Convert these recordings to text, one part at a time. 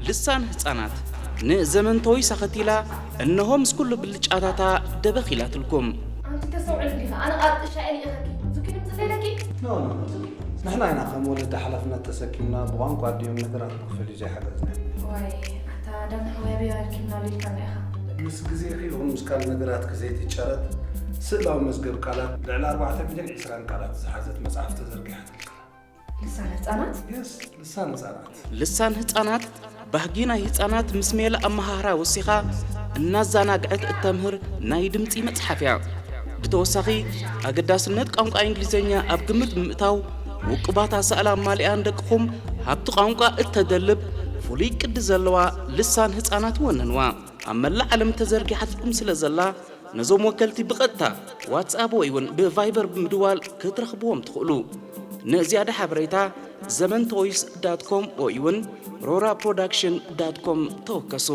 ልሳን ህጻናት ንዘመን ተወይሳ ከቲላ፣ እነሆ ምስ ኩሉ ብልጫታታ ደበኽ ኢላትልኩም። ኣንቲ ተስተውዕል እንዲኻ፣ ኣነ ቃጥሻ እየ ልኢኸኪ። ዝኪ ድምፂ ዘይለኪ? ኖ፣ ኖ፣ ኖ። ንሕና ኢና ከም ወለዲ ሓላፍነት ተሰኪምና፣ ብቋንቋ ኣዲኦም ነገራት ንክፈልዩ ዘይሓገዝና። ዋይ፣ ኣታ ዳና ሓወይ ኣበይ ኣርኪብና ኢልካና ኢኻ። ምስ ግዜኺ ይኹን ምስ ካልእ ነገራትኪ ዘይትጨረጥ፣ ስእላዊ መዝገብ ቃላት ልዕሊ ኣርባዕተ ሚልዮን ዕስራን ቃላት ዝሓዘት መጽሓፍ ተዘርጊሓትልካ። ልሳን ህጻናት? የስ፣ ልሳን ህጻናት። ልሳን ህጻናት ባህጊ ናይ ህጻናት ምስ ሜላ ኣመሃህራ ወሲኻ እናዛናግዐት እተምህር ናይ ድምጺ መጽሓፍ እያ። ብተወሳኺ፣ ኣገዳስነት ቋንቋ እንግሊዝኛ ኣብ ግምት ብምእታው፣ ውቁባት ኣሳእላ ኣማሊኣን ደቅኹም ሃብቲ ቋንቋ እተደልብ ፍሉይ ቅዲ ዘለዋ ልሳን ህጻናት ወነንዋ። ኣብ መላእ ዓለም ተዘርጊሓትኩም ስለ ዘላ፣ ነዞም ወከልቲ ብቐጥታ ዋትስኣፕ ወይ እውን ብቫይበር ብምድዋል ክትረኽብዎም ትኽእሉ። ንዝያዳ ሓበሬታ ዘመን ቶይስ ዳት ኮም ወይ እውን ሮራ ፕሮዳክሽን ዳት ኮም ተወከሱ።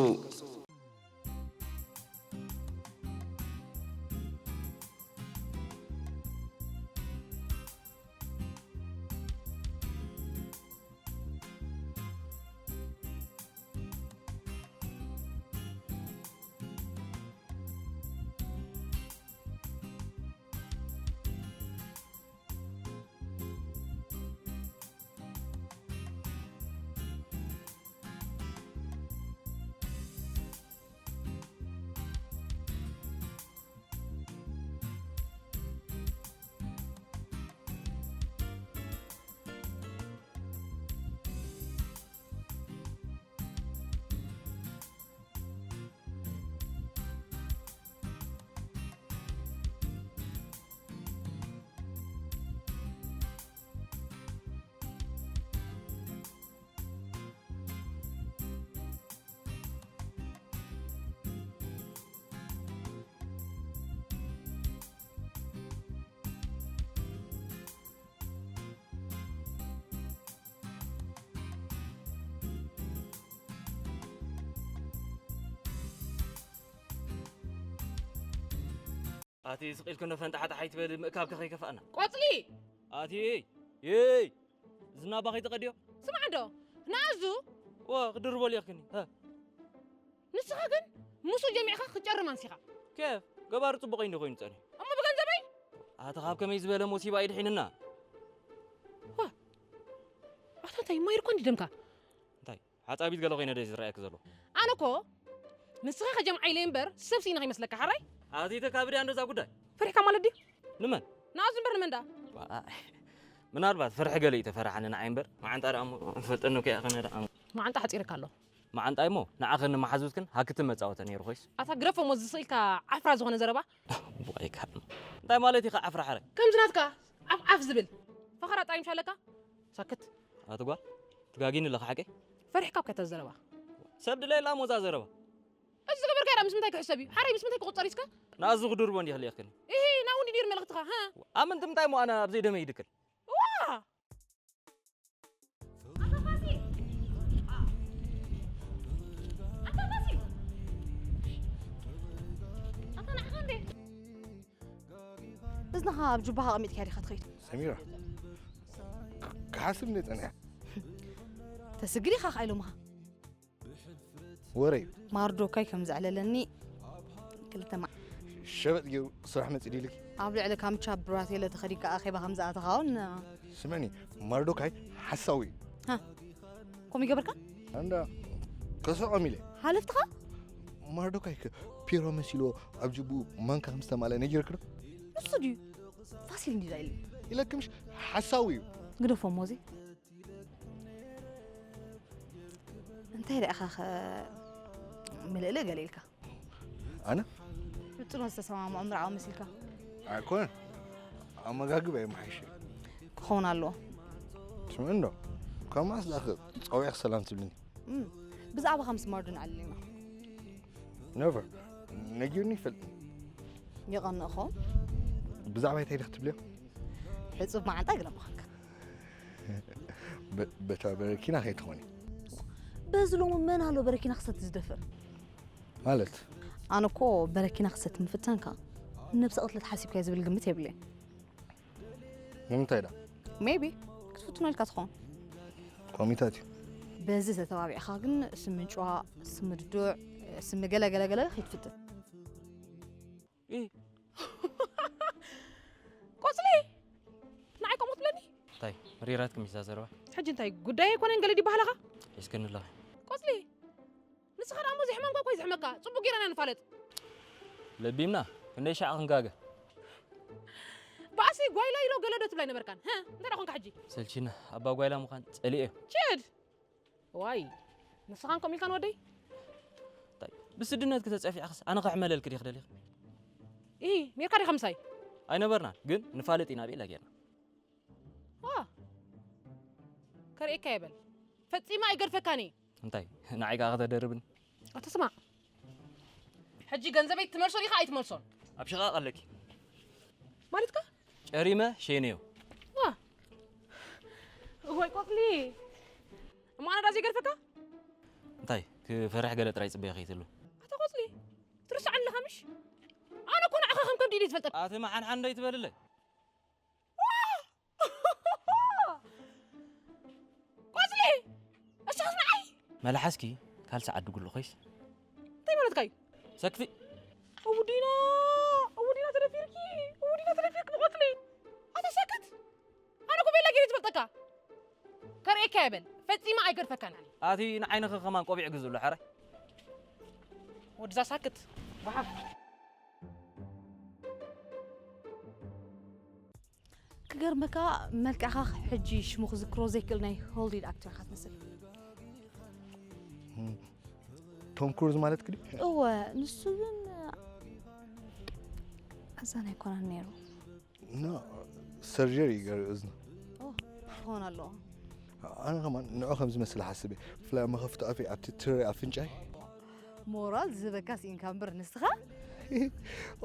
ኣቲ ስቕ ኢልክን ዶ ፈንጣሓጣሕ ኣይትበሊ፣ ምእካብኪ ከይከፍኣና። ቆጽሊ! ኣቲ፣ የይ! ዝናባ ከይትቐድዮ? ስማዕ ዶ፣ ንኣዙ? ዋ፣ ክድርቦ ልኢኽኒ። ሀ። ንስኻ ግን ምስኡ ጀሚዕካ ክትጨርም ኣንሲኻ። ኬፍ፣ ገባሪ ጽቡቕ እንዲ ኮይኑ ጸኒሑ። እሞ ብገንዘበይ? ኣቲ ካብ ከመይ ዝበለ ሞሲባ ይድሒንና? ዋ፣ ኣታ እንታይ ማይር እኮ እንዲ ደምካ? እንታይ? ሓጻቢት ገለ ኮይነ ዶ ዝረኣየኪ ዘሎ? ኣነ እኮ ንስኻ ከጀምዓ ኢለ እምበር ሰብ ስኢነ ከይመስለካ ሓራይ? ኣቲተ ካብ ድያ እንደዛ ጉዳይ? ፈሪሕካ ማለት ድዩ? ንመን? ንኣዙ እምበር ንመን ደኣ? ዋ፣ ምናልባት ፍርሒ ገለ እዩ ተፈራሓኒ ንዓይ እምበር፣ መዓንጣ ደኣ እሞ ፈልጠኒ እኮ እያ ከነ ደኣ። መዓንጣ ሓጺርካ ኣሎ። መዓንጣ እሞ ንዓኽን ንመሓዙትክን ሃክትን መጻወተ ነይሩ ኮይስ። ኣታ ግደፎ እሞ ዝስኢልካ ዓፍራ ዝኾነ ዘረባ። ዋይ ካብ። እንታይ ማለት ኢኻ ዓፍራ ሓረ? ከምዚ ናትካ ዓፍ ዓፍ ዝብል ፈኸራ ጣይምሽ ኣለካ? ሳክት። ኣቲ ጓል፣ ትጋጊኒ ኣለኻ ሓቀይ? ፈሪሕካ እኮ እያ እታ ዘረባ። ሰብ ድለየላ እሞ እዛ ዘረባ። እዚ ዝገበርካዮ ደኣ ምስ ምንታይ ክሕሰብ እዩ? ሓረይ ምስ ምንታይ ክቑጸር እዩ እስከ? ንኣዙ ክድርቦ እንዲኽ ልኢኽክኒ። ኢሂ፣ ናብኡ እንዲ ነይሩ መልእኽትኻ፣ ሃ? ኣብ ምንትምታይ እሞ ኣነ ኣብ ዘይደመይ ይድክል? ዋ! ኣታ ፋሲል! ኣታ ፋሲል! ኣታ ንዓኻ እንዴ? እዝንኻ ኣብ ጁባኻ ኣቐሚጥካያ ዲኻ ትኸይድ? ሰሚራ፣ ክሓስብ እንደ ጸኒሐ። ተስግር ኢኻ ከኣ ኢሎምኻ። ወረ እዩ። ማርዶካይ ከም ዘዕለለኒ ክልተ ማ-፣ ሸበጥ ገይሩ ስራሕ መጽእ ድዩ ኢልኪ? ኣብ ልዕሊ ካምቻ ብራቴለ ተኸዲንካ ኣኼባ ከም ዝኣተኻ እውን። ስምዕኒ፣ ማርዶካይ ሓሳዊ እዩ። ሃ፣ ከምኡ ይገብርካ? ኣንዳ ከስዕቆም ኢለ። ሓለፍትኻ? ማርዶካይ ከ ፒሮ መሲልዎ ኣብ ጅብኡ ማንካ ከም ዝተማልአ ነጊረኪ ዶ? ንሱ ድዩ? ፋሲል እንዲዛ ኢሉ። ኢለኪ ምሽ ሓሳዊ እዩ። ግደፎ እሞ እዚ። እንታይ ደኣ ኢኻ ኸ ምልእልእ ገለ ኢልካ? ኣነ? ፍጹም ዝተሰማምዖ ምርዓው መሲልካ። ኣይኮነን። ኣመጋግባ የመሓይሽ። ክኸውን ኣለዎ። ስምዒ እንዶ። ካብ መዓስ ደኣ ኸ ጸዊዕኪ ሰላም ትብልኒ? እም፣ ብዛዕባኻ ምስ ማርዱን ኣዕሊልና። ነቨር። ነጊሩኒ ይፈልጥኒ። የቐንእኹም። ብዛዕባ እንታይ ዲኺ ትብልዮ? ሕጹብ መዓንጣ ግለ ምዃንካ። በ-፣ በታ በረኪና ከይትኾኒ። በዚ ሎሚ መን ኣሎ በረኪና ክሰቲ ዝደፍር? ማለት? ኣነ እኮ በረኪና ክሰቲ ምፍታንካ ነብሰ ቅትለት ሓሲብካዮ ዝብል ግምት የብለይን። ንምንታይ ደኣ? ሜቢ ክትፍትኖ ኢልካ ትኸውን። ኮሚታት እዩ። በዚ ተተባቢዕኻ ግን ስሚ ጭዋ፣ ስሚ ድዱዕ፣ ስሚ ገለ ገለ ገለ ከይትፍትን። ኢ ቆጽሊ ንዓይ ከምኡ ትብለኒ? እንታይ ሪራትኩም ይዛዘርባ? ሕጂ እንታይ ጉዳይ ኣይኮነን ገለ ዲባህላኻ? እስክንላ ቆጽሊ ንስኻ ደኣ እሞ እዚ ሕማምካ እኮ እዩ ዝሕመካ። ጽቡቅ ጌርና ንፋለጥ። ለቢምና ክንደይ ሻዕ ክንጋገ ባእሲ ጓይላ ኢሎ ገለ ዶ ትብላይ ነበርካን? ሀ እንታይ ደኣ ኮንካ ሕጂ? ሰልቺና ኣባ ጓይላ ምዃን ጸሊኤ ችድ ዋይ ንስኻን ከምኡ ኢልካን ወደይ? እንታይ ብስድነት ክተጸፊዕኽስ ኣነ ክሕመለልክ ዲኽ ደሊኽ ኢ ኔርካ ዲኻ ምሳይ? ኣይነበርናን ግን ንፋለጥ ኢና ቤላ ጌርና ዋ ከርእየካ ይበል ፈጺማ ኣይገድፈካን እየ። እንታይ ንዓይ ከዓ ከተደርብን ኣቶ ስማዕ ሕጂ ገንዘበይ ትመልሶ ዲኻ ኣይትመልሶን? ኣብ ሽቓቕ ኣለኪ ማለትካ ጨሪመ ሸይነዮ ዋ እዋይ ቆጽሊ እሞ ኣነ ዳ ዘይገድፈካ እንታይ ክፈርሕ ገለ ጥራይ ጽበዮ ከይትሉ ኣቶ ቆጽሊ ትርስዓኒ ኣለኻ ምሽ ኣነ እኮ ንዓኻ ከም ከብዲ ኢለ ዝፈልጠካ ኣቲ መሓንሓን ዶ ይትበልለ ቆጽሊ እስኻስ ንዓይ መልሓስኪ ካልሲ ዓዲ ጉሉ ኮይስ እንታይ ማለትካ እዩ ሰክቲ እውዲና እውዲና ተደፊርኪ እውዲና ተደፊርኪ ብቆጽሊ ኣታ ሰክት ኣነ እኮ ቤላ ጌረ ትፈልጠካ ከርእየካ የበል ፈጺማ ኣይገድፈካን ኣነ ኣቲ ንዓይንኺ ከማን ቆቢዕ ግዝሉ ሕራይ ወድዛ ሳክት ጓሓፍ ክገርመካ መልክዕኻ ሕጂ ሽሙ ክዝክሮ ዘይክእል ናይ ሆሊድ ኣክተር ኢኻ ትመስል። ቶም ክሩዝ ማለት ክዲ እወ ንሱ ግን ኣዛን ኣይኮነን ነይሩ። ኖ ሰርጀሪ ይገር እዝኑ ኦ ክኾን ኣለዎ። ኣነ ከማን ንዑ ከም ዝመስል ሓስብ እየ። ብፍላይ ኣብ መኸፍቲ ኣፈይ ኣብቲ ትሪ ኣፍንጫይ ሞራል ዝህበካ ስኢንካ እምበር ንስኻ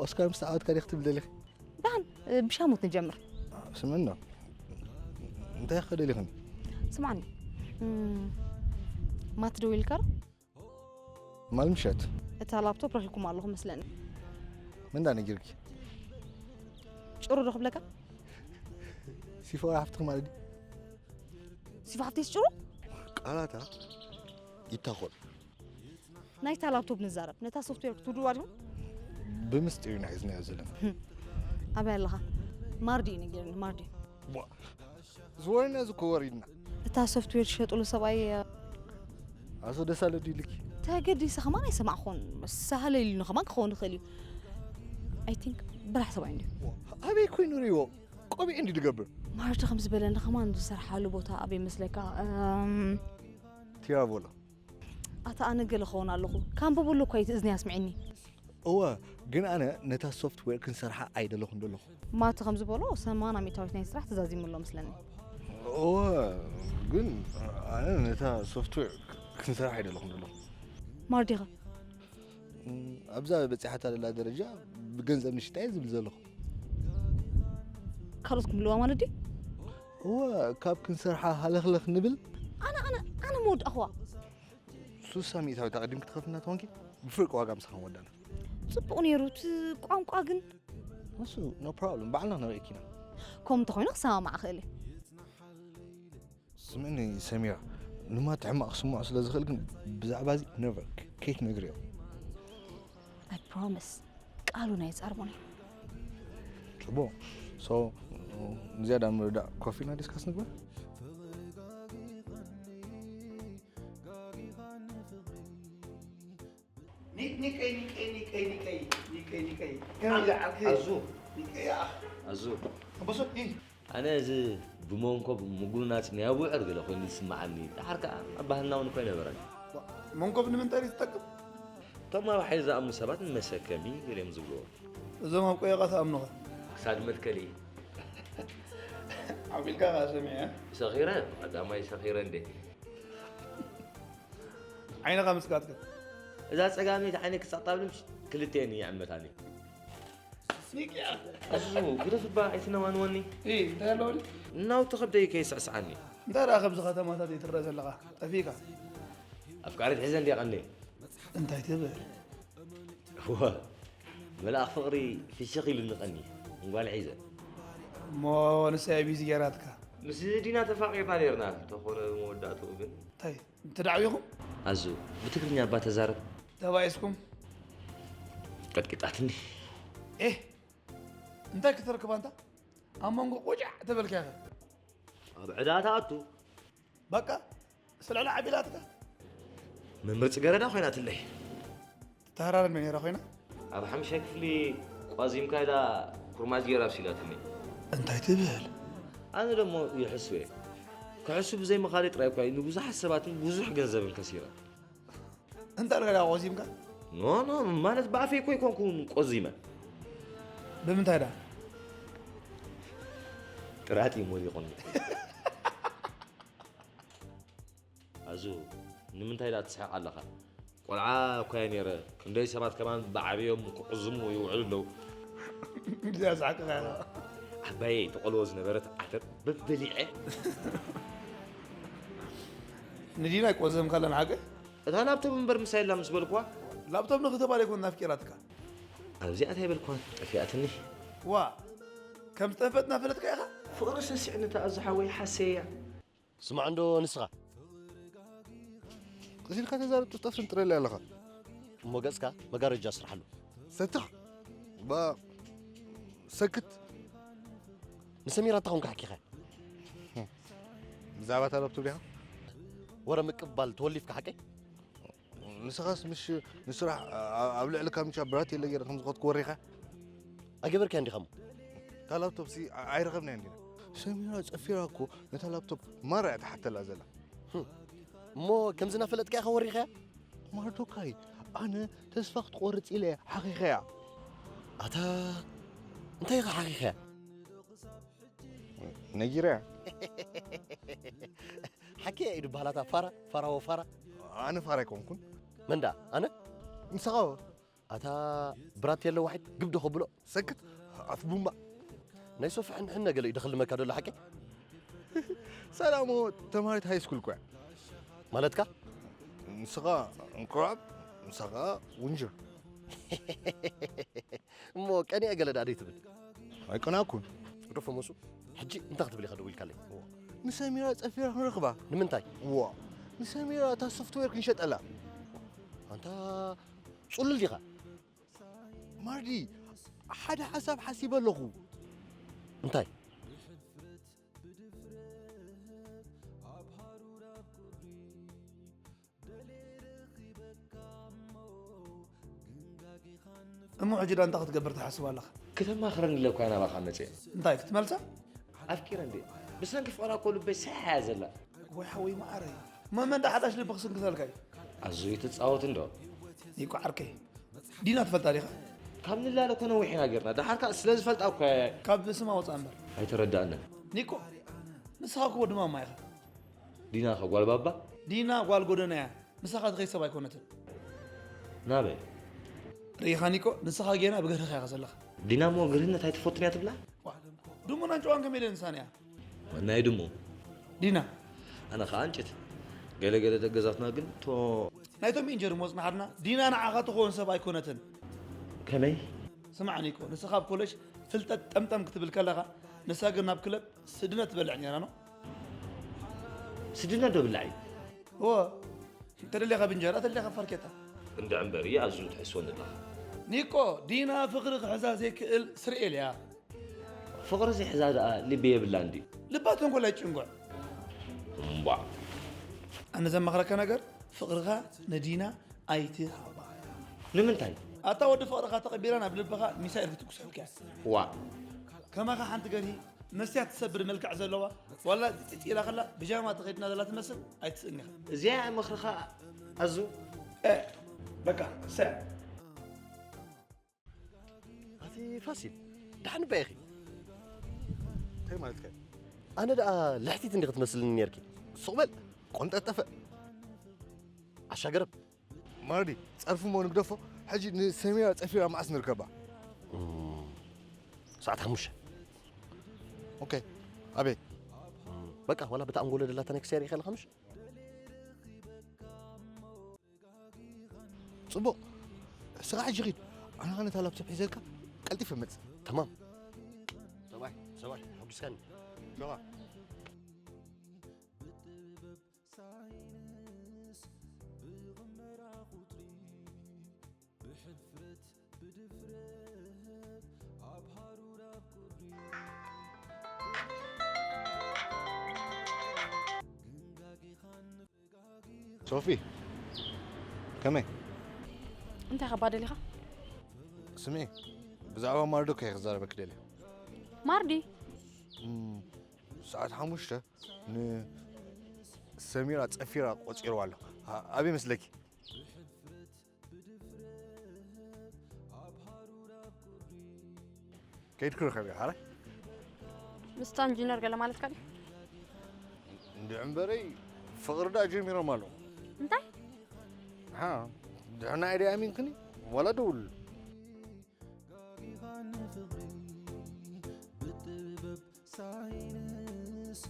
ኦስካር ምስ ተዓወትካ ዲክ ትብል ደሊኽ ዳን ብሻሙት ንጀምር። ስምዕና እንታይ ከደሊኽኒ ስማዕኒ እም፣ ማት ደው ኢልካ ዶ? ማል ምሸት እታ ላፕቶፕ ረኺብኩም ኣለኹ መስለኒ። መን ዳ ነጊርኪ ጭሩ ዶ ክብለካ? ሲፎራ ሓፍትኺ ማለት ድዩ? ሲፋ ሓፍተይ ጭሩ ቃላታ ይታኾል ናይታ ላፕቶፕ ንዛረብ ነታ ሶፍትዌር ክትውድዋ ዲኹም? ብምስጢር ኢና ሒዝናዮ ዘለና ኣበይ ኣለኻ? ማርዲ እዩ ነጊርኒ ማርዲ። ዝወረና እዚ እኮ ወሪድና እታ ሶፍትዌር ትሸጥሉ ሰብኣይ ኣቶ ደሳለ ድዩ ልኪ ተገዲሰ ከማን ኣይሰማዕኹን። ሳህለ ኢሉኒ ከማን ክኸውን ይኽእል እዩ። ኣይ ቲንክ ብራሕ ሰብኣይ እንድዩ። ኣበይ ኮይኑ ሪዎ ቆቢዕ እንዲ ድገብር ማርዲ ከም ዝበለኒ ከማን ዝሰርሓሉ ቦታ ኣበይ መስለካ? እም፣ ቲራቮላ ኣታ ኣነ ገለ ክኸውን ኣለኹ ካንብበሉ እኳ እዩ ትእዝኒ ኣስምዒኒ። እወ ግን ኣነ ነታ ሶፍትዌር ክንሰርሓ ኣይደለኹን ደለኹ ማቲ ከም ዝበሎ ሰማና ሚእታዊት ናይ ስራሕ ተዛዚሙ ኣሎ መስለኒ። እወ ግን ኣነ ነታ ሶፍትዌር ክንሰርሓ ኣይደለኹን ደለኹ ማርዲኻ ኣብዛ በፂሓታ ዘላ ደረጃ ብገንዘብ ንሽጣ እየ ዝብል ዘለኹ ካልኦት ክምልዋ ማለት ድዩ? እወ ካብ ክንሰርሓ ሃለኽለኽ ንብል ኣነ ኣነ ኣነ መወዳእኽዋ ሱሳ ሚእታዊት ኣቐዲም ክትኸፍልና ተኾንኪ ብፍርቂ ዋጋ ምሳኻ ወዳና ጽቡቕ ነይሩ እቲ ቋንቋ ግን ንሱ ኖ ፕሮብለም ባዕልና ነርእኪና ከምኡ እንተኾይኑ ክሰማማዕ ክእል እየ ስምዕኒ ሰሚራ ንማት ሕማቕ ክስምዖ ስለ ዝኽእል ግን ብዛዕባ እዚ ነቨር ከይትነግርዮ I promise ቃሉ ናይ ጻርቦን እዩ ጽቡቕ ሶ ንዝያዳ ምርዳእ ኮፊ ኢልና ዲስካስ ንግበር ኒቀይ ኒቀይ ኒቀይ ኒቀይ ኒቀይ ኒቀይ ኒቀይ ከመይ ዝዓርክ ኣዙ ኒቀይ ኣኽ ኣዙ ኣቦሶ ይ ኣነ እዚ ብመንኮብ ምጉንናጽ ናይ ኣቡዑር ገለ ኮይኑ ዝስምዓኒ ደሓር ከኣ ኣብ ባህልና እውን እኮ ኣይነበረን መንኮብ ንምንታይ እዩ ዝጠቅም እቶም ኣብ ሓይሊ ዝኣምኑ ሰባት ንመሰከሚ ገሊኦም ዝብልዎ እዞም ኣብ ቆየቓ ተኣምኑኻ ክሳድ መትከሊ ዓቢልካ ከኣ ሰሚዐ ሰኺረ ቀዳማይ ሰኺረ እንዴ ዓይንኻ ምስጋጥከ እዛ ጸጋመይቲ ዓይነ ክሳጣብልም ክልቴን ይዕመታኒ ኒቅያ ኣሱ ግደፍ እባ ኣይትነዋንወኒ እንታይ ኣለዎ እናውቲ ከብደይ ከይስዕስዓኒ እንታይ ደኣ ከምዚ ከተማታት ይትረአ ዘለኻ ጠፊእካ ኣፍቃሪት ሒዘ እንዲያ ቀኒ እንታይ ትብል ወ መልኣኽ ፍቕሪ ፍሽኽ ኢሉኒ ቀኒ እንጓል ሒዘ እሞ ንሳ ቢዚ ገይራትካ ምስ ዲና ተፋቒርና ነርና፣ እንተኾነ ብመወዳእትኡ ግን እንታይ፣ እንተ ደዓቢኹም? ኣዙ፣ ብትግርኛ እባ ተዛረብ። ተባኢስኩም? ቀጥቂጣትኒ። ኤህ፣ እንታይ ክትረክብ ኣንታ? ኣብ መንጎ ቁጫዕ ተበልካ ኢኻ። ኣብ ዕዳ ትኣቱ። በቃ፣ ስለ ልዓብ ኢላትካ? መምህር ጽገረዳ ኮይናትለይ። ተሃራርም ነይራ ኮይና? ኣብ ሓምሻይ ክፍሊ ቋዚምካ ኢላ ኩርማጅ ገይራ ኣብሲላትኒ። እንታይ ትብል? ኣነ ደሞ ይሕሱ እየ። ክሕሱ ብዘይምኻለይ ጥራይ እኳ እዩ ንብዙሓት ሰባትን ብዙሕ ገንዘብን ከሲረ። እንታይ ኢልካ ዳ ቆዚምካ? ኖ፣ ኖ፣ ማለት ብኣፈይ እኮ ኣይኮንኩን ቆዚመ። ብምንታይ ዳ? ጥራጥ እዩ ሞሊቑኒ። ኣዙ፣ ንምንታይ ዳ ትስሕቕ ኣለኻ? ቆልዓ እኮ እየ ነይረ። ክንደይ ሰባት ከማን ብዓብዮም ክቑዝሙ ይውዕሉ ኣለዉ። እዚኣ ዝሓቅኻ ኢኻ። ዓባየይ ትቖልዎ ዝነበረት ዓተር በበሊዐ። ንዲና ኣይቆዘምካላን ሓቂ? እታ ላፕቶፕ እምበር ምሳይ የላ ምስ በልኩዋ። ላፕቶፕ ንኽተባል ኣይኮን ናፍቂራትካ። ኣብዚኣ እንታይ በልኩዋ? ጠፊኣትኒ። ዋ፣ ከም ዝጠፍአት እናፈለጥካ ኢኻ? ፍቕሪ ሰሲዕኒ እታ ኣዙ ሓወይ ሓሰያ። ስማዕ እንዶ ንስኻ። ቀስ ኢልካ ተዛረብ፣ ጥፍጠፍ ስንጥረለይ ኣለኻ። እሞ ገጽካ መጋረጃ ስርሓሉ። ሰትኽ። ባ-፣ ሰክት። ንሰሚራ እንታይ ኮንካ ሓኪኻ? ብዛዕባ እታ ላፕቶፕ ዲኻ? ወረ ምቅባል ተወሊፍካ ሓቀይ? ንስኻስ ምሽ ንስራሕ ኣ-፣ ኣብ ልዕሊ ካምቻ ብራት የለ ገይረ ከም ዝኸድኩ ወሪኻ? ኣይገበርካያ እንዲኻ እሞ? እታ ላፕቶፕ ሲ ኣ-፣ ኣይረኸብናያን ዲና። ሰሚራ ጸፊራ እኮ ነታ ላፕቶፕ ማራ እያ ትሓተላ ዘላ። ህም። እሞ ከምዚ እናፈለጥካ ኢኻ ወሪኻያ? ማርዶካይ፣ ኣነ ተስፋ ክትቆርጽ ኢለ እየ ሓኺኸያ። ኣታ እንታይ ኢኻ ሓኺኸያ? ነጊረያ። ሓኪያ እዩ ድበሃል ኣታ ፋራ፣ ፋራ ወፋራ። ኣነ ፋራ ኣይኮንኩን። መን ደኣ? ኣነ? ንስኻ ወ? ኣታ ብራት የለ ዋሒድ ግብ ዶ ከብሎ? ሰክት፣ ኣፍ ቡምባ። ናይ ሶፊ ሕንሕነ ገለ እዩ ደኽልመካ ደሎ ሓቂ? ሰላም ወ፣ ተማሃሪት ሃይ ስኩል እኮ እያ። ማለትካ? ንስኻ እንቁራብ፣ ንስኻ ውንጅር። እሞ ቀኒአ ገለ ደኣ ደይትብል? ኣይቀናኩን። ዶ ፈመሱ? ሕጂ እንታይ ክትብል ኢኻ ደዊልካለይ? ንሰሚራ ጸፊራ ክንረኽባ። ንምንታይ? ዋ፣ ንሰሚራ እታ ሶፍትዌር ክንሸጠላ። ኣንታ ጽሉል ዲኻ? ማርዲ፣ ሓደ ሓሳብ ሓሲበ ኣለኹ። እንታይ? እሞ ሕጂ ዳ እንታይ ክትገብር ትሓስብ ኣለኻ? ክተማኽረኒ ኢለ እኳ ናባኻ መጽየ። እንታይ ክትመልሳ? ኣፍቂረ እንዴ? ብሰንኪ ፍቕራ እኮ ልበይ ስሕ እያ ዘላ። ወይ ሓወይ መዓረይ። መመን ዳ ሓዳሽ ልቢ ክስንክተልካ እዩ? ኣዙ ይትጻወት እንዶ? ኒኮ ዓርከይ። ዲና ትፈልጣ ዲኻ? ካብ ንላለ እኮ ነዊሕ ኢና ጌርና። ደሓር ከኣ ስለ ዝፈልጣ እኮ እየ። ካብ ስማ ወጻእ እምበር። ኣይተረዳእንን። ኒኮ፣ ንስኻ እኮ ወዲ ማማ ኢኻ። ዲና ከ ጓል ባባ? ዲና ጓል ጎደና እያ። ምሳኻ ትኸይድ ሰብ ኣይኮነትን። ናበይ? ርኢኻ ኒኮ፣ ንስኻ ጌና ብገርህኻ ኢኻ ዘለኻ። ዲና እሞ ግርህነት ኣይትፈቱን እያ ትብላ? ዋ፣ ድሙን ኣንጭዋን ከመይ ኢለ ንሳን እያ? ናይ ድሙ። ዲና። ኣነ ኸኣ ኣንጭት። ገለ ገለ ደገዛትና ግን ቶ ናይቶም ኢንጀር ሞጽና ሓድና ዲና ንዓኻ ትኸውን ሰብ ኣይኮነትን። ከመይ? ስማዕ ኒኮ፣ ንስኻ ኣብ ኮሌጅ ፍልጠት ጠምጠም ክትብል ከለኻ፣ ንሳ ግን ናብ ክለብ ስድነት ትበልዕ ነይራ ኖ? ስድነት ዶ ብላዕ እዩ? እወ። ተደሊኻ ብንጀራ፣ ተደሊኻ ፋርኬታ። እንድዒ እምበር እያ ኣዝዩ ትሕስወኒ ኣለኻ። ኒኮ፣ ዲና ፍቕሪ ክሕዛ ዘይክእል ስርኤል እያ። ፍቕሪ ዘይሕዛ ደኣ ልቢ የብላን ድዩ? ልባ ተንኮል ኣይጭንጉዕ። እምቧ። ኣነ ዘማኽረካ ነገር፣ ፍቕርኻ ንዲና ኣይትሃባ። ንምንታይ? ኣታ ወዲ ፍቕርኻ ተቐቢላ ናብ ልብኻ ሚሳኤል ክትኩሰልካ እያ። ዋእ። ከማኻ ሓንቲ ገርሂ መስትያት ትሰብር መልክዕ ዘለዋ፣ ዋላ ጢጢ ኢላ ከላ ብጃማ ተኸዲና ዘላ ትመስል ኣይትስእን ኢኻ። እዚኣ ምኽርኻ ኣዙ። እ፣ በቃ፣ ሰ። ኣቲ ፋሲል፣ ደሓን እባ ኢኺ? እንታይ ማለትካ እዩ? ኣነ ደኣ ልሕቲት እንዲኺ ትመስልኒ ነይርኪ። ሱቕ በል። ቆንጠጠፈ። ዓሻ ገረብ። ማርዲ፣ ጸርፊ እሞ ንግደፎ። ሕጂ ንሰሚራ ጸፊራ መዓስ ንርከባ? እም፣ ሰዓት ሓሙሽተ። ኦኬ። ኣበይ? እም፣ በቃ፣ ዋላ በታ ኣንጎሎ ደላታ ናይ ክሳይ ርኢኻ ኣለኻ ምሽ? ጽቡቕ። ስኻ ሕጂ ኺድ። ኣነ ኸኣ ነታ ላፕቶፕ ሒዘልካ ቀልጢፈ እመጽእ። ተማም። ሰብኣይ፣ ሰብኣይ፣ ሓጒስካኒ። ሰብኣይ። ሶፊ፣ ከመይ? እንታይ ኢኻ ባደሊኻ? ስምዒ፣ ብዛዕባ ማርዶ ከይ ክዛረበኪ ደልየ። ማርዲ? እም፣ ሰዓት ሓሙሽተ ንሰሚራ ጸፊራ ቆጺርዋ ኣሎ። ኣ-፣ ኣበይ መስለኪ? ከይድኩ ርኸብ ሓረ ምስታ ኢንጂነር ገለ ማለትካ ድዩ? እንድዒ እምበረይ ፍቕሪ ደኣ ጀሚሮም ኣለዉ። እንታይ? ሓ፣ ድሕና ኢደ ኣሚንክኒ ዋላ ደውሉ። ሳይንስ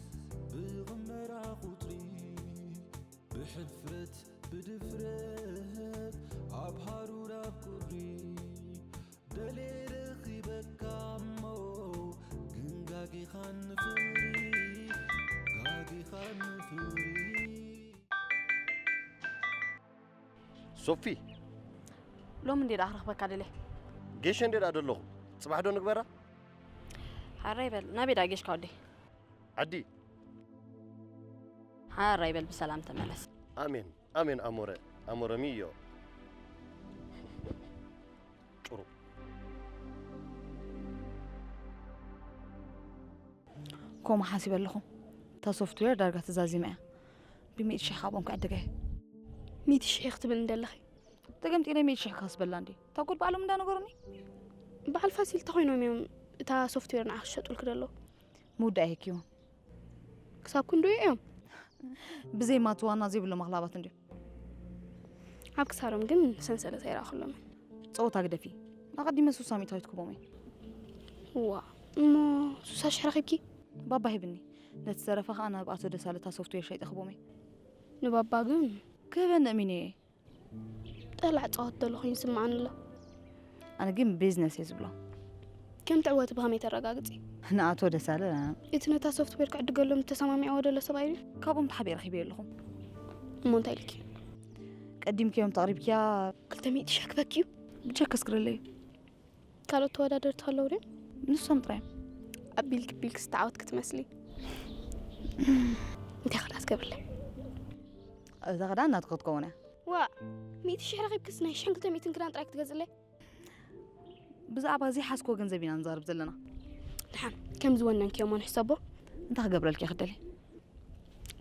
ብቕመራ ቁጽሪ ብሕፍረት ብድፍረት ኣብ ሃሩር ኣብ ቁሪ ደልየ ረኺበካ እሞ ግን ጋጊኻኒ ፍቕሪ ጋጊኻኒ ፍቕሪ ሶፊ ሎሚ እንዴ ደኣ ክረኽበካ ደልየ። ጌሸ እንዴ ደኣ ደለኹ። ጽባሕ ዶ ንግበራ? ሓራይ በል ናበይ ደኣ ጌሽካ ወደይ? ዓዲ። ሓራይ በል ብሰላም ተመለስ። ኣሜን ኣሜን ኣሞረ ኣሞረ ሚዮ ጭሩ ከምኡ ሓሲበ ኣለኹ። እታ ሶፍትዌር ዳርጋ ተዛዚማ እያ። ብሚእቲ ሽሕ ካብኦም ክዕድጋ እየ። ሚእቲ ሽሕ ክትብል እንደለኺ ተገምጢለ ሚእቲ ሽሕ ክኸስበላ እንዲ እታ ጉድ ባዕሎም እንዳነገሩኒ። በዓል ፋሲል ተኾይኖም እዮም እታ ሶፍትዌር ንዓ ክሸጡልክ ደለዉ። ምውዳእ ይህኪዎም። ክሳብ ክንድኡ እዮም። ብዘይ ማቲ ዋና ዘይብሎም ኣኽላባት እንድዮም። ኣብ ክሳዶም ግን ሰንሰለት ኣይረኣኹሎምን። ፀወታ ግደፊ። ኣቐዲመ ሱሳ ሚእታዊት ክቦም እየ። ዋ እሞ ሱሳ ሽሕ ረኺብኪ? ባባ ሂብኒ። ነቲ ዝተረፈ ከዓ ናብ ኣቶ ደሳለ እታ ሶፍትዌር ሸይጠ ክቦም እየ። ንባባ ግን ክህበኒ እሚነ እየ። ጠላዕ ፃወት ዘሎ ኮይኑ ይስምዓኒ ኣሎ። ኣነ ግን ቢዝነስ እየ ዝብሎ። ከም ትዕወቲ ብኸመይ ተረጋግፂ? ንኣቶ ደሳለ እቲ ነታ ሶፍትዌር ክዕድገሎም ተሰማሚዕዎ ዘሎ ሰብኣይ ድዩ? ካብኦም ተሓቢኤ ረኺበዮ ኣለኹ። እሞ እንታይ ኢልኪ? ቀዲምክዮም ተቕሪብክያ ክልተ ሚእቲ ሸክበኪ እዩ። ብቸክ ከስክረለይ እዩ። ካልኦት ተወዳደርቲ ከለዉ ድዮም? ንሶም ጥራይ። ኣቢልኪ ቢልኪ ዝተዓወትኪ ትመስሊ። እንታይ ክዳት ገብርለይ? እዛ ክዳን ናትኪ ክትከውን እያ። ዋእ! ሚእቲ ሽሕ ረኺብክስ ናይ ሽሕን ክልተ ሚእትን ክዳን ጥራይ ክትገዝእለይ? ብዛዕባ ዘይሓዝክዎ ገንዘብ ኢና ንዛረብ ዘለና። ደሓን ከም ዝወነንክዮ እሞ ንሕሰቦ። እንታይ ክገብረልኪ እየ ክትደልዪ?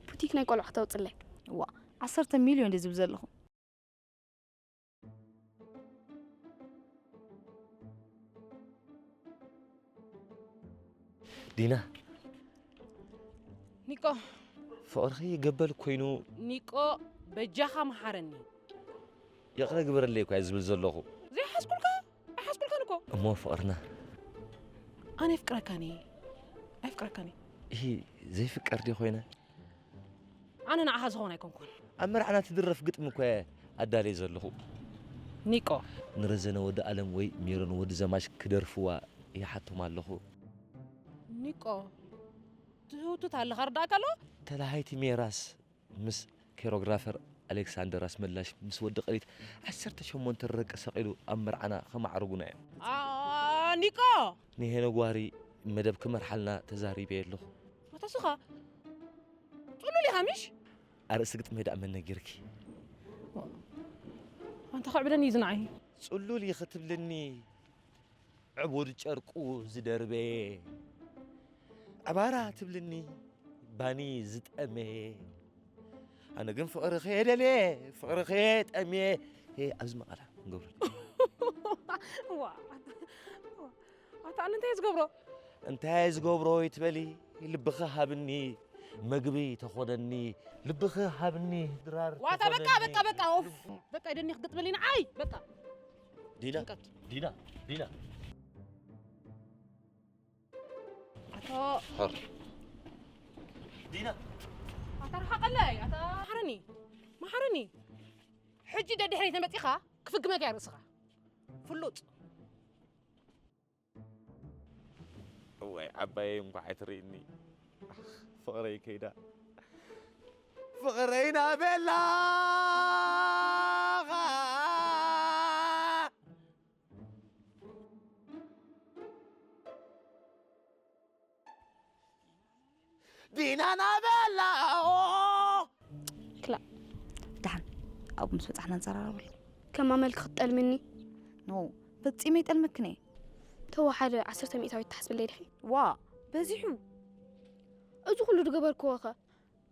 ቡቲክ ናይ ቆልዑ ክተውፅለይ። ዋእ! ዓሰርተ ሚልዮን ድየ ዝብል ዘለኹ? ዲና ኒቆ ፍቕርኺ ገበል ኮይኑ ኒቆ በጃኻ መሓረኒ ይቕረ ግበረለይ እኳ እየ ዝብል ዘለኹ ዘይሓዝኩልካ ኣይሓዝኩልካን እኮ እሞ ፍቕርና ኣነ የፍቅረካኒ ኣይፍቅረካኒ ይህ ዘይፍቀር ድየ ኮይነ ኣነ ንዓኻ ዝኸውን ኣይኮንኩን። ኣብ መርዓና ትድረፍ ግጥሚ እኮ እየ ኣዳልየ ዘለኹ። ኒቆ። ንረዘነ ወዲ ኣለም ወይ ሜሮን ወዲ ዘማች ክደርፍዋ ይሓቶም ኣለኹ። ኒቆ። ትህውትት ኣለኻ ርዳእካ ኣሎ። ተላሃይቲ ሜራስ ምስ ኬሮግራፈር ኣሌክሳንደር ኣስመላሽ ምስ ወዲ ቀሊት ዓሰርተ ሸሞንተ ረቂ ሰቒሉ ኣብ መርዓና ከማዕርጉና እዮም። ኒቆ። ንሄኖግ ዋሪ መደብ ክመርሓልና ተዛሪበ ኣለኹ። ኣታ ስኻ ጽሉል ኢኻ ምሽ? ኣርእስቲ ግጥመይ ደኣ መን ነጊርኪ? ኣንታ ከዕብደኒ እዩ ዝንዓይ። ጽሉል ኢኺ ትብልኒ ዕቡድ ጨርቁ ዝደርበየ ዕባራ ትብልኒ ባኒ ዝጠመየ ኣነ ግን ፍቕርኺ ደልየ ፍቕርኺ ጠምየ ኣብዚ መቐላ ንገብረሉ ኣታ ኣነ እንታይ ዝገብሮ እንታይ ዝገብሮ ይትበሊ ልብኺ ሃብኒ መግቢ ተኾነኒ ልብኺ ሃብኒ ድራር ዋታ በቃ በቃ በቃ ኦፍ በቃ ደኒ ክትግጥመልኒ ንዓይ በቃ ዲና ዲና ዲና ኣቶ ሕር ዲና ኣታ ርሓቐለይ ኣታ መሓረኒ መሓረኒ ሕጂ ደድሕረይ ተመፂኻ ክፍግመካ ርእስኻ ፍሉጥ እዋይ ዓባየይ እንኳዕ ኣይትርእኒ ፍቕረይ ከይዳ ፍቕረይ ናበላ ዲና ናበላ ክላ ምስ በጻሕና ንዘራረበሉ። ከማመልኪ ክትጠልምኒ? ኖ፣ ፈጺመ ይጠልመክን እየ። ተወሓደ ዓሰርተ ሚእታዊት ትሓስብለይ ዲኺ? ዋ፣ በዚሑ። እዚ ኩሉ ዝገበርክዎ ኸ?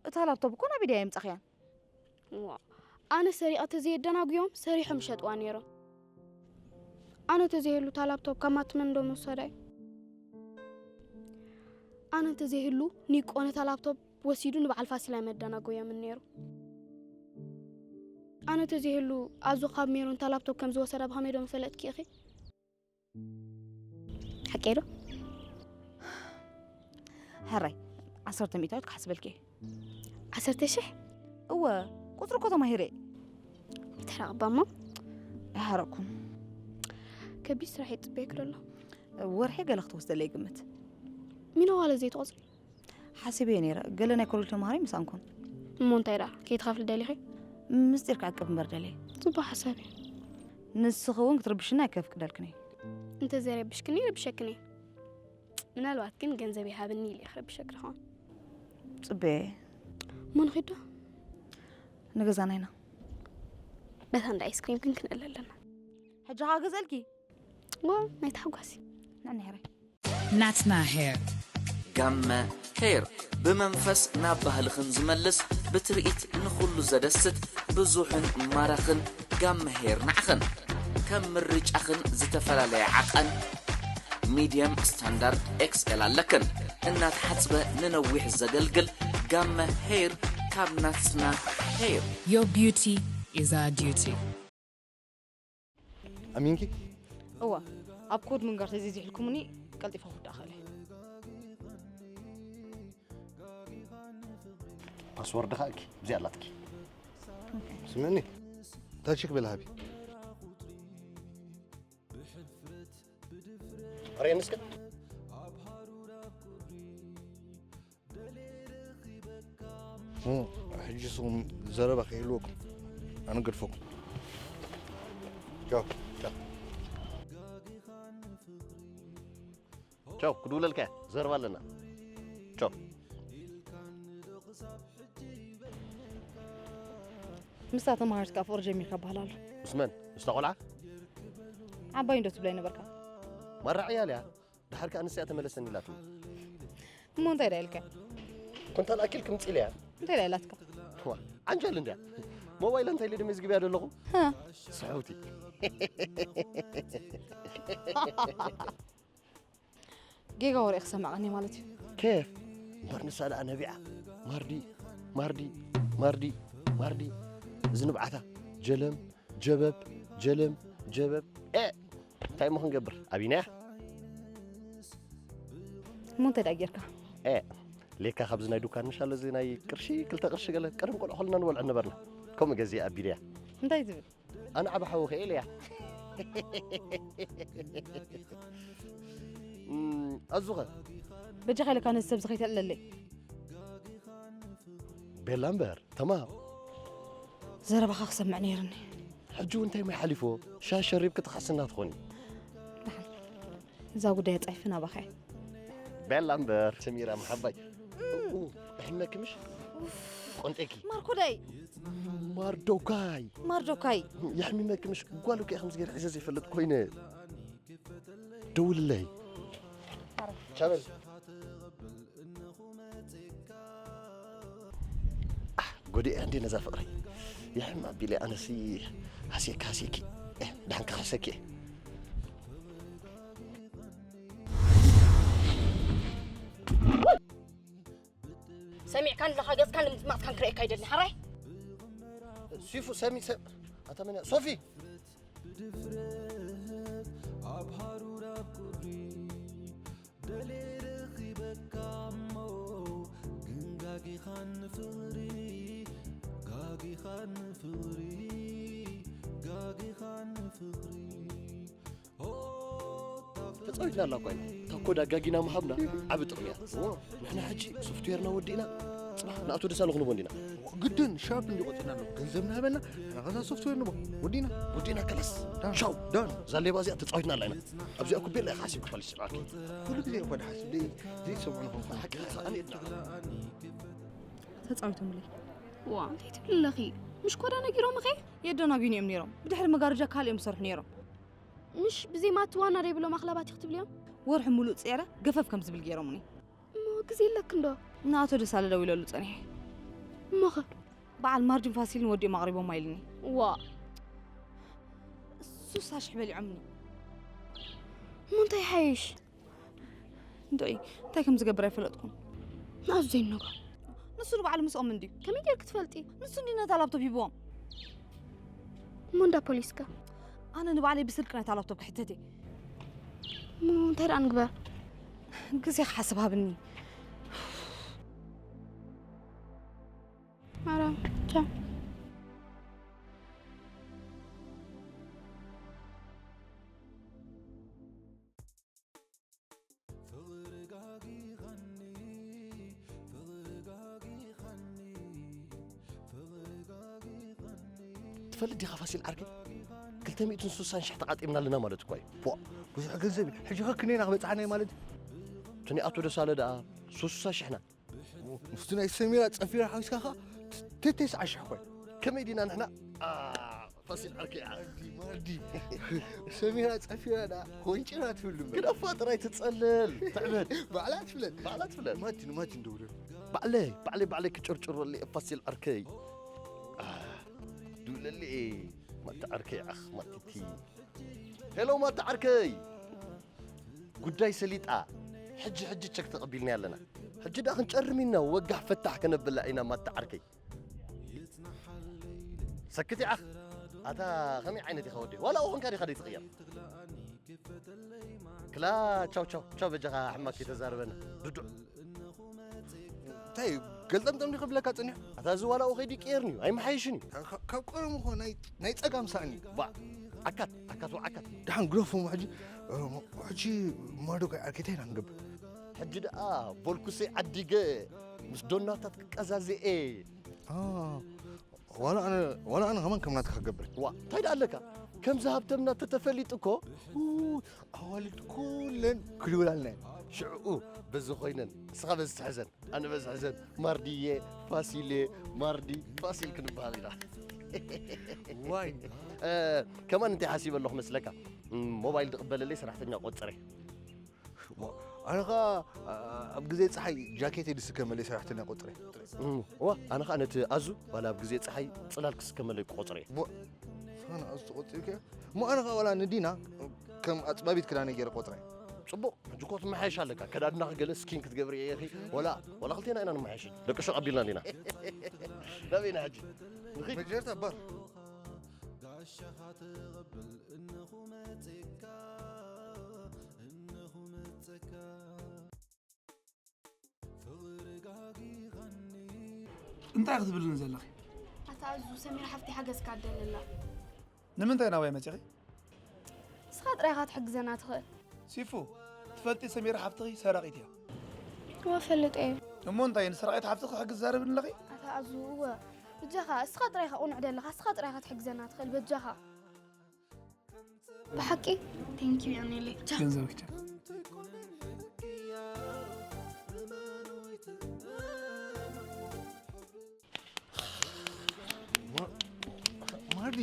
እታ ላፕቶፕ እኮ ናብ ኢደይ የምጻኽያን። ዋ፣ ኣነ ሰሪቐ ተዘየደናጉዮም ሰሪሖም ይሸጥዋ ነይሮም። ኣነ ተዘይህሉ እታ ላፕቶፕ ካብ ማትመን ዶ ምውሰዳ እዩ? ኣነ እንተዘይህሉ ኒቆ ነታ ላፕቶፕ ወሲዱ ንበዓል ፋሲል ኣይመደናጎዮምን ነይሩ። ኣነ እንተዘይህሉ ኣዞ ካብ ሜሮን እታ ላፕቶፕ ከም ዝወሰዳ ብኸመይ ዶ ምፈለጥኪ ኢኺ? ሓቀይ ዶ? ሕራይ፣ ዓሰርተ ሚእታዊት ክሓስበልኪ እየ። ዓሰርተ ሽሕ? እወ፣ ቁጽሪ እኮ ተማሂረ። ይተረቕባ እሞ? ኣይሓረቕኩን። ከቢድ ስራሕ የጽበየኪ ዘሎ። ወርሒ ገለ ክትወስደለይ ይግምት። ሚነዋለ ዘይትቆጽሪ? ሓሲበዮ ነይረ፣ ገለ ናይ ኮሌጅ ተምሃሮ ይምሳንኩን። እሞ እንታይ ደኣ፣ ከይትኸፍሊ ደሊኺ? ምስጢር ክዕቅብ እምበር ደልየ። ጽቡቕ ሓሳብ እዩ። ንስኺ እውን ክትርብሽኒ ኣይከፍቅደልክን እየ። እንተዘይረቢሽክኒ፣ ይርብሸክን እየ። ምናልባት ግን ገንዘብ ይሃብኒ ኢለ ክረብሸክ ድኾን። ጽበየ። እሞ ንኺድ ዶ? ንገዛና ኢና። በታ እንዳ ኣይስክሪም ግን ክንእል ኣለና። ሕጂ ኸኣ ገዝአልኪ? ዋ፣ ናይ ተሓጓሲ። ንዕኒ ሕራይ። ናትና ሄር። ጋመ ሄር፣ ብመንፈስ ናብ ባህልኽን ዝመልስ፣ ብትርኢት ንኹሉ ዘደስት፣ ብዙሕን ማራኽን ጋመ ሄር ንዓኽን። ከም ምርጫኽን ዝተፈላለየ ዓቐን፣ ሚድየም፣ ስታንዳርድ፣ ኤክስኤል ኣለክን። እናተሓጽበ ንነዊሕ ዘገልግል ጋመ ሄር ካብ ናትና ሄር። Your beauty is our duty. ኣሚንኪ? እወ፣ ኣብ ኮድ ምንጋር ተዘይዝሒልኩምኒ ቀልጢፈ ክውዳእ ክእል እየ። ፓስወርድ ኸኣ እኪ፣ እዚኣ ኣላትኪ። ስምዕኒ፣ እንታይ ችክ በል ሃቢ። ኣርእየኒ እስከ። እ፣ ሕጂ ንስኹም ዘረባ ከይህልወኩም ኣነ ገድፈኩም። ቻው፣ ቻው። ቻው፣ ክድውለልካ እየ፣ ዘረባ ኣለና። ቻው። ምስታ ተምሃርትካ ፍቕሪ ጀሚርካ በሃል ኣሎ። ምስ መን? ምስታ ቆልዓ? ዓባይ እንዶ ትብላይ ነበርካ። ማራ ዕያል እያ። ደሓር ከኣ ንስያ ተመለሰኒ ኢላትኒ። እሞ እንታይ ደኣ ኢልካ? ኮንታል ኣኪል ክምጽእ ኢለያ። እንታይ ደኣ ኢላትካ? ዋ፣ ዓንጃል እንድያ። ሞባይላ እንታይ ኢለ ደመዝግብያ ዘለኹ? ሃ። ስሕውቲ። ጌጋ ወሬ ክሰማዕኒ ማለት እዩ። ኬፍ እምበር ንሳ ደኣ ነቢዓ። ማርዲ፣ ማርዲ፣ ማርዲ፣ ማርዲ። እዚ ንብዓታ ጀለም፣ ጀበብ፣ ጀለም፣ ጀበብ። ኤ! እንታይ እሞ ክንገብር? ኣቢናያ? እሞ እንታይ ደኣ ጌርካ? ኤ! ሌካ ካብዚ ናይ ዱካን ምሻሎ እዚ ናይ ቅርሺ፣ ክልተ ቅርሺ ገለ፣ ቀደም ቆልዑ ከለና ንበልዖ ነበርና። ከምኡ ገዚአ ኣቢለያ። እንታይ ትብል? ኣነ ዓቢ ሓዊ ከ ኢለያ። እም፣ ኣዙኸ? በጃኻ ኢለካ ነዚ ሰብ እዚ ከይተዕለለይ። ቤላ እምበር፣ ተማም። ዘረባኻ ክሰምዕ ነይርኒ። ሕጂ እውን እንታይ ማይ ሓሊፎ? ሻሽ ሸሪብኪ ትኸስና ትኾኒ። ደሓን። እዛ ጉዳይ ኣጻይፊ ናባኻ እየ። ቤላ እምበር፣ ሰሚራ መሓባይ። እም። እኡ፣ እሕመኪ ምሽ? ኡፍ። ቆንጤኪ። ማርኮዳይ። ማርዶካይ። ማርዶካይ። የሕሚመኪ ምሽ? ጓል እኮ እየ ከምዚ ገይረ ሒዘ ዘይፈልጥ ኮይነ። ደውልለይ። ቻበል። ኣህ፣ ጎዲኤ እንዴ ነዛ ፍቕረይ። የሕም ኣቢለ ኣነሲ ሃስየኪ፣ ሃስየኪ። ኤ፣ ደሓን ክኸሰኪ እየ። ሰሚዕካን ኣለኻ፣ ገጽካን ንምድማጽካን ክርእየካ ኣይደልን። ሓራይ። ሲፉ፣ ሰሚ-፣ ሰ-፣ ኣታ መን እያ? ሶፊ! ተጻዊትና ኣላ እኳ ኢና። እታ ኮድ ኣጋጊና ምሃብና ዓቢ ጥቕሚ እያ። እዎ። ንሕና ሕጂ ሶፍትዌርና ወዲእና፣ ጽባሕ ንኣቶ ደሳለ ክንቦ እንዲና። ግድን ሻርፕ እንዲ ቆጺርና ኣሎ። ገንዘብ ንሃበና፣ ንሕና ከዛ ሶፍትዌር ንቦ። ወዲእና። ወዲእና ከላስ። ዳን። ቻው። ዳን። እዛ ሌባ እዚኣ ተጻዊትና ኣላ ኢና። ኣብዚኣ እኮ ቤላ ኢኻ ሓሲብካ ፋሊስ ጽባሕ። ኩሉ ግዜ እኮ ድሓስብ ደይ-፣ ዘይትሰምዑ ንኹም። ሓቂ ሓቂ ኣነ እዳ። ተጻዊቶምለይ። ዋ፣ እንታይ ትብሊ ኣለኺ? ምሽ ኮዳ ነጊሮምኸ? የደናጉዩኒ እዮም ነይሮም። ብድሕሪ መጋረጃ ካልእ እዮም ዝሰርሑ ነይሮም። ምሽ ብዘይ ማቲ ዋና ደይብሎም ኣኽላባት እዩ ክትብልዮም? ወርሒ ሙሉእ ጸይረ ገፈፍ ከም ዝብል ገይሮምኒ። እሞ ግዜ ኣለክ እንዶ? ንኣቶ ደሳለ ደዊለሉ ጸኒሐ። እሞኸ? በዓል ማርጅን ፋሲልን ወዲኦም ኣቕሪቦማ ኢልኒ። ዋ። ሱሳ ሽሕ በሊዖምኒ። እሞ እንታይ ይሓይሽ? እንድዒ እንታይ ከም ዝገብር ኣይፈለጥኩን። ንኣዙ ዘይንነግሮ። ንሱ ንባዕሉ ምስኦም እንድዩ። ከመይ ጌርክ ትፈልጢ? ንሱ እንድዩ ነታ ላፕቶፕ ሂብዎም። እሞ እንዳ ፖሊስከ? ኣነ ንባዕለይ ብስልኪ ነታ ላፕቶፕ ክሕተት እየ። እሞ እንታይ ደኣ ንግበር? ግዜ ክሓስብ ሃብኒ። ማርያም፣ ቻው። ትፈልጥ ዲኻ ፋሲል ዓርከይ? ክልተ ሚእትን ስሳን ሽሕ ተቓጢምና ኣለና ማለት እኳ እዩ። ፖ፣ ብዙሕ ገንዘብ እዩ። ሕጂ ኸ ክንደይና ክበጽሓና እዩ ማለት እዩ? እቲ ናይ ኣቶ ደሳለ ደኣ ስሳ ሽሕና። ምስቲ ናይ ሰሚራ ጸፊራ ሓዊስካ ኸ ተ-፣ ተስዓ ሽሕ እኳ እዩ። ከመይ ዲና ንሕና? አ፣ ፋሲል ዓርከይ፣ አ። ማርዲ፣ ማርዲ። ሰሚራ ጸፊራ ደኣ ወንጭራ ትብሉ እምበር። ግደፋ ጥራይ ትጸለል፣ ትዕበድ። ባዕላ ትፍለጥ። ባዕላ ትፍለጥ። ማቲ፣ ንማቲ እንደውለሉ። ባዕለይ፣ ባዕለይ፣ ባዕለይ ክጭርጭረሉ እየ ፋሲል ዓርከይ። አ፣ ድውለሉ እየ። ማቲ ዓርከይ፣ ዓኽ፣ ማቲቲ። ሄሎ፣ ማቲ ዓርከይ። ጉዳይ ሰሊጣ። ሕጂ፣ ሕጂ ቸክ ተቐቢልና ኣለና። ሕጂ ደኣ ክንጨርም ኢና፣ ወጋሕ ፈታሕ ከነብላ ኢና፣ ማቲ ዓርከይ። ሰክት ኢኻ። ኣታ ከመይ ዓይነት ኢኻ ወዲ? ዋላ እኹንካ ዲኻ ደይ ትቕየር? ክላ ቻው ቻው ቻው በጃኻ ሕማቅ ይተዛርበና። ዱዱዕ። እንታይ ገልጠምጠም ዲኻ ብለካ ጸኒሑ? ኣታ እዚ ዋላ እኹ ከይዲ ቀየርኒ እዩ፣ ኣይመሓየሽን እዩ። ካብ፣ ካብ ቀደሙ እኮ ናይ፣ ናይ ጸጋም ሳእኒ። ባ፣ ዓካት፣ ዓካት ወዓካት። ደሓን ግደፎም ሕጂ፣ እ፣ ሕጂ ማዶ ከይ ዓርከይ እንታይ ኢና ንገብር? ሕጂ ደኣ ቦልኩሰይ ዓዲገ ምስ ዶናታት ክቀዛዝኤ። አ፣ ዋላ ኣነ፣ ዋላ ኣነ ከማን ከም ናትካ ክገብር። ዋ፣ እንታይ ደኣ ኣለካ? ከምዚ ሃብተምና ተተፈሊጡ እኮ፣ ኡ፣ ኣዋልድ ኩለን ክድውላልና እየን። ሽዕኡ በዚ ኮይነን፣ ንስኻ በዚ ትሕዘን፣ ኣነ በዚ ሕዘን፣ ማርድየ፣ ፋሲሌ፣ ማርዲ፣ ፋሲል ክንበሃል ኢና። ዋይ። እ፣ ከማን እንታይ ሓሲበ ኣለኹ መስለካ? ም፣ ሞባይል ዝቕበለለይ ሰራሕተኛ ቆጽረ። ሞ-፣ ኣነ ኸኣ፣ ኣ-፣ ኣብ ግዜ ጸሓይ ጃኬተይ ዝስከመለይ ሰራሕተኛ ቆጽረ። እም፣ እዋ፣ ኣነ ኸኣ ነቲ ኣዙ ዋላ ኣብ ግዜ ጸሓይ ጽላል ክስከመለይ ክቆጽሮ እየ። ሞ-፣ ንስኻ ንኣዙ ትቆጽር እኮ። እሞ ኣነ ኸኣ ዋላ ንዲና ከም ኣጽባቢት ክዳነይ ገይረ ቆጽረ። ጽቡቕ፣ ሕጂ እኮ ትመሓየሽ ኣለካ። ኣከዳድናኺ ገለ ስኪን ክትገብሪ እየ ኢኺ። ዋላ፣ ዋላ ክልቴና ኢና ንመሓየሽ። ደቂ ሹቕ ኣቢልና እንዲና። ናበይ ኢና ሕጂ? ንኺድ። መጀመርታ ባር። ጋሻኻ ተቐበል፣ እነኹ መጺእካ፣ እነኹ መጺእካ። እንታይ ክትብልኒ ዘለኺ? ኣታ ኣዙ፣ ሰሚራ ሓፍቲ ሓገዝካ ኣደለላ። ንምንታይ ናባይ መጺኺ? ንስኻ ጥራይ ኢኻ ትሕግዘና ትኽእል። ሲፉ፣ ትፈልጢ ሰሚራ ሓፍትኺ ሰራቒት እያ። እወ፣ እፈልጥ እየ። እሞ እንታይ ንሰራቒት ሓፍትኺ ክሕግዝ ዛረብኒ ኣለኺ? ኣታ ኣዙ፣ እወ። ብጃኻ፣ እስኻ ጥራይ ኢኻ ቁኑዕ ደለኻ፣ እስኻ ጥራይ ኢኻ ትሕግዘና ትኽእል፣ በጃኻ። ብሓቂ? Thank you የኔ ልጅ። ገንዘብ ክቻ። ማ-፣ ማርዲ፣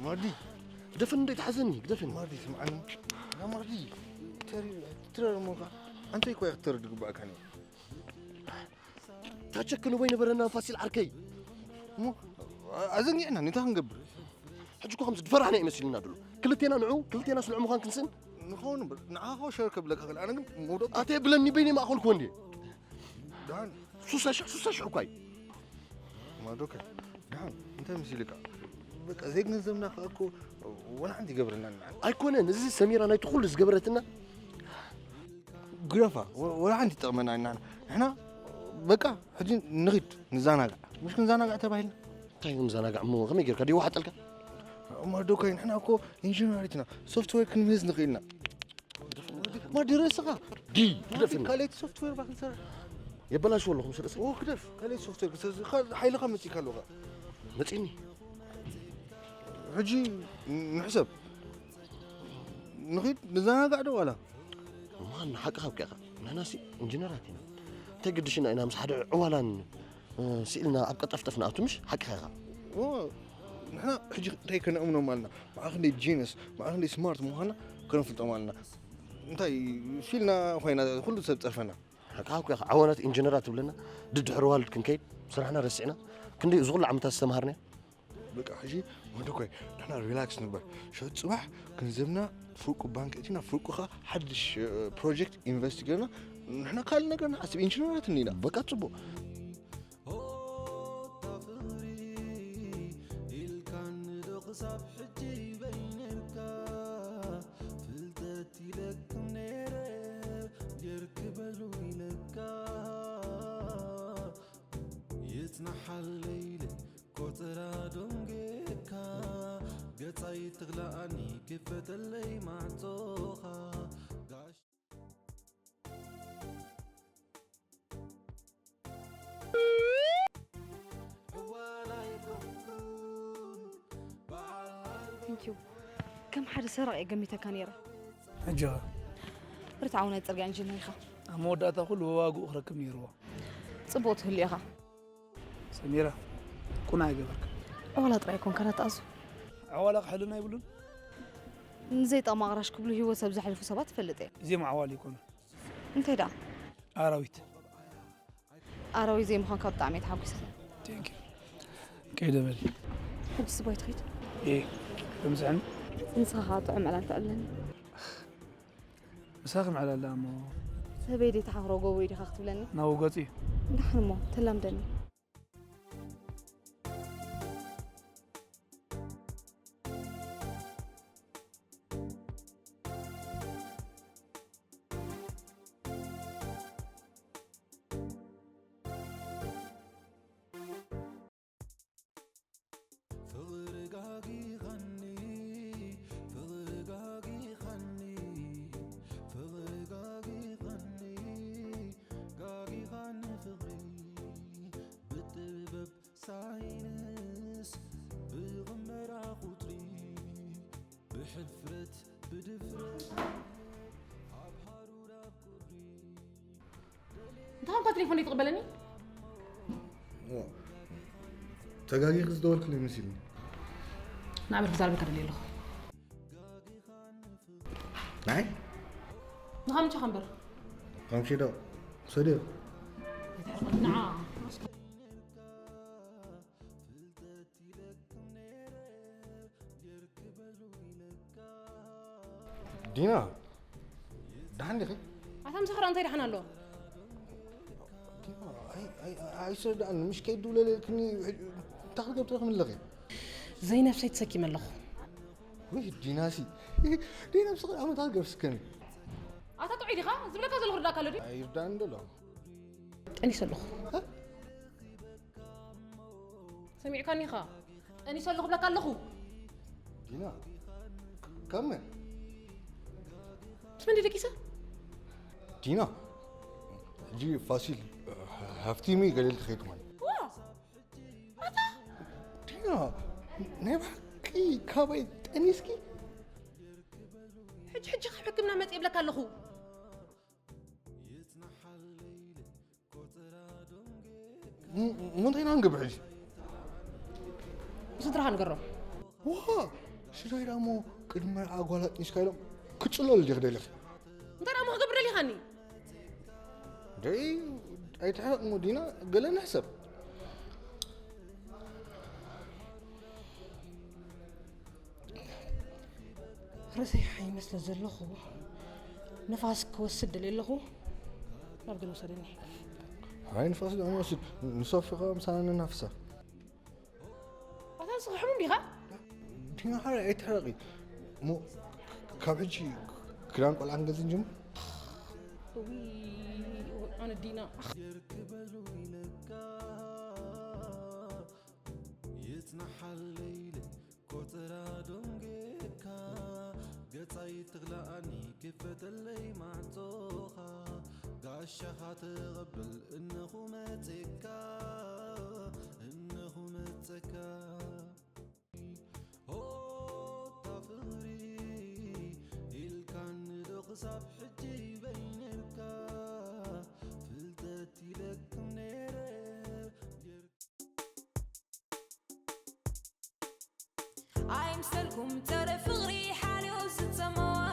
ማርዲ። ግደፈኒ፣ እንዶ ይትሓዘኒ፣ ግደፈኒ። ማርዲ፣ ስምዓኒ። ያ ማርዲ፣ ተሪ-፣ ትረር እሞኻ። ኣንተ እኮ ኢኻ ክትተርድ ዝግባእካ ነይሩ። ታቸክ ንቦይ ነበረና ፋሲል ዓርከይ። እሞ ኣዘንጊዕና እንታይ ክንገብር? ሕጂ እኮ ከምዚ ዝፈራሕና ይመስልና ድሎ። ክልቴና ንዑ፣ ክልቴና ስልዑ ምዃን ክንስን። ንኸውን እምበር፣ ንዓኻ እኮ ሸር ከብለካ ክእል፣ ኣነ ግን መውደቕ ኣተ የብለኒ በይነይ ማእኸል ክኾን ድየ? ደሓን። ሱሳ ሽሕ፣ ሱሳ ሽሕ እኳ እዩ። ማዶከ፣ ደሓን፣ እንታይ መሲልካ? በቃ፣ ዘይገንዘብና ከኣ እኮ ወላ ሓንቲ ይገብረና ንዓና። ኣይኮነን፣ እዚ ሰሚራ ናይቲ ኩሉ ዝገበረትና። ግረፋ፣ ወ-፣ ወላ ሓንቲ ይጠቕመና ኢና። ንሕና፣ በቃ፣ ሕጂ ንኺድ፣ ንዛናጋዕ። ምሽ ክንዛናጋዕ ተባሂልና። እንታይ ክንዘናጋዕ እሞ፣ ከመይ ጌርካ ድዩ ዋሓጠልካ? ማዶከ፣ ንሕና እኮ ኢንጂነሪት ኢና። ሶፍትዌር ክንምህዝ ንኽእል ኢና። ማዲ ርእስኻ። ዲ፣ ግደፍኒ። ካልኣይቲ ሶፍትዌር ባ ክንሰርሕ። የበላሽዎ ኣለኹ ምስ ርእሰይ። ኦ፣ ግደፍ። ካልኣይቲ ሶፍትዌር ክትሰርሕ፣ ካ-፣ ሓይልኻ መጺእካ ኣለኻ። መጺእኒ። ሕጂ ንሕሰብ። ንኺድ፣ ንዘናጋዕ ዶ ዋላ? እሞ፣ ሓቅኻ እኮ ኢኻ። ንሕናሲ ኢንጂነራት ኢና። እንታይ ግድሽና ኢና ምስ ሓደ ዕዋላን፣ እ፣ ስኢልና ኣብ ቀጠፍጠፍ ንኣቱ፣ ምሽ? ሓቅኻ ኢኻ። ንሕና ሕጂ እንታይ ከነእምኖም ኣለና? መዓኽ እንደ ጂነስ፣ መዓኽ እንደ ስማርት ምዃና ከነፍልጦም ኣለና። እንታይ ፊልና ኮይና ኩሉ ሰብ ጸርፈና። ሓቃ እኮ ኢኻ። ዓዋናት ኢንጂነራት ትብለና፣ ድድሕሪ ዋልድ ክንከይድ፣ ስራሕና ረሲዕና፣ ክንደይ እዚ ኩሉ ዓመታት ዝተምሃርናዮ። በቃ ሕጂ ወዲ ኮይ ንሕና ሪላክስ ንግበር። ሸው ጽባሕ ገንዘብና ፍርቁ ባንክ እቲና ፍርቁ ኸ ሓድሽ ፕሮጀክት ኢንቨስት ገርና ንሕና ካልእ ነገር ንሓስብ። ኢንጂነራት እኒና። በቃ ጽቡቅ። Thank you። ከም ሓደ ሰራቕ እየ ገሚተካ ነይረ። ሕጂ ኸ? ርትዓዊ ናይ ጽርግያ ኢንጂነር ኢኻ። ኣብ መወዳእታ ኩሉ ብዋግኡ ክረክብ ነይርዎ። ጽቡቕ ትህሉ ኢኻ። ሰሚራ፣ ቁና ኣይገበርካ። ዕዋላ ጥራይ ኮንካ ናተኣዙ። ዕዋላ ክሕልና ይብሉን። ንዘይጠቕሚ ኣቕራሽ ክብሉ ህይወት ሰብ ዘሕልፉ ሰባት ትፈልጥ እየ። እዚኦም ዓዋል ይኮኑ። እንታይ ደኣ? ኣራዊት። ኣራዊት ዘይምዃንካ ብጣዕሚ እየ ተሓጒሰ። Thank you። ከይደ በል። ሕጂ ስባይ ትኸይድ። እየ። ከምዝሕን። ንስኻ ከዓ ጥዑም ዕላል ተዕልለኒ። ምሳኺ ምዕላል ደኣ እሞ። ሰበይ ደይ ተሓኽሮ ጎቦይ ዲኻ ክትብለኒ? ናብኡ ገጹ እዩ። ደሓን እሞ ተላምደኒ። እንተኾንካ ቴሌፎን ዘይትቕበለኒ? ተጋጊኺ ዝደወልክለይ መሲሉኒ። ንኣመል ክዛረበካ ደልየ ኣለኹ። ናይ ንኻምቻኻ እምበር። ከምሽዶ ሰዲዮ ንዓ ዲና፣ ደሓን ዲኺ? ኣታ ምሳኻ ደኣ እንታይ ደሓን ኣሎ? ዲና፣ ኣይስረድኣኒ፣ ምሽ ከይድውለለልክኒ እንታይ ክትገብሪ ትኽእሊ ኣለኺ? ዘይነፍሰይ ተሰኪመ ኣለኹ። ውይ ዲናሲ፣ ደይ ነብስኺ ኣመት ኣልገብስከኒ። ኣታ ጥዑይ ዲኻ? ዝብለካ ዘለኹ ርዳእካ ኣሎ ድዩ? ኣይርዳእኒ ደሎ። ጠኒሰ ኣለኹ። ሰሚዕካኒ ኢኻ? ጠኒሰ ኣለኹ ብለካ ኣለኹ። ዲና፣ ካብ መን? ምስ መን ደቂሰ? ዲና፣ ሕጂ ፋሲል ሃፍቲሚ ገለልቲ ከይትኾን። ዋ! ኣታ ዲና፣ ናይ ብሓቂ ካባይ ጠኒስኪ? ሕጂ ሕጂ ካብ ሕክምና መጽእ ይብለካ ኣለኹ። ም- እንታይ ኢና ንገብር ሕጂ? ንስድራኻ ንገሮም። ዋ! ስድራይ ዳሞ ቅድሚ መርዓ ጓል ኣጥኒስካ ኢሎም ክጽለሉ ዲኺ ደሊኺ? እንታይ ደኣ እሞ ክገብር ደሊኻኒ? ደይ ኣይትሕረቕ እሞ ዲና ገለ ንሕሰብ። ረሲሓ ይመስለ ዘለኹ። ንፋስ ክወስድ ደልየ ኣለኹ። ናብ ገለ ውሰደኒ። ኣይ ንፋስ ደኣ ንወስድ ንሰፊኻ ምሳና ነናፍሳ። ኣታ ንስኻ ሕሙም ዲኻ? ዲና ሓራይ ኣይትሕረቒ። እሞ ካብ ሕጂ ክዳን ቆልዓ ክንገዝእ ንጅምር? ውይ ኣነ ዲና። ኣይምሰልኩም ጸረ ፍቕሪ ሓልዮ ዝጸመዋ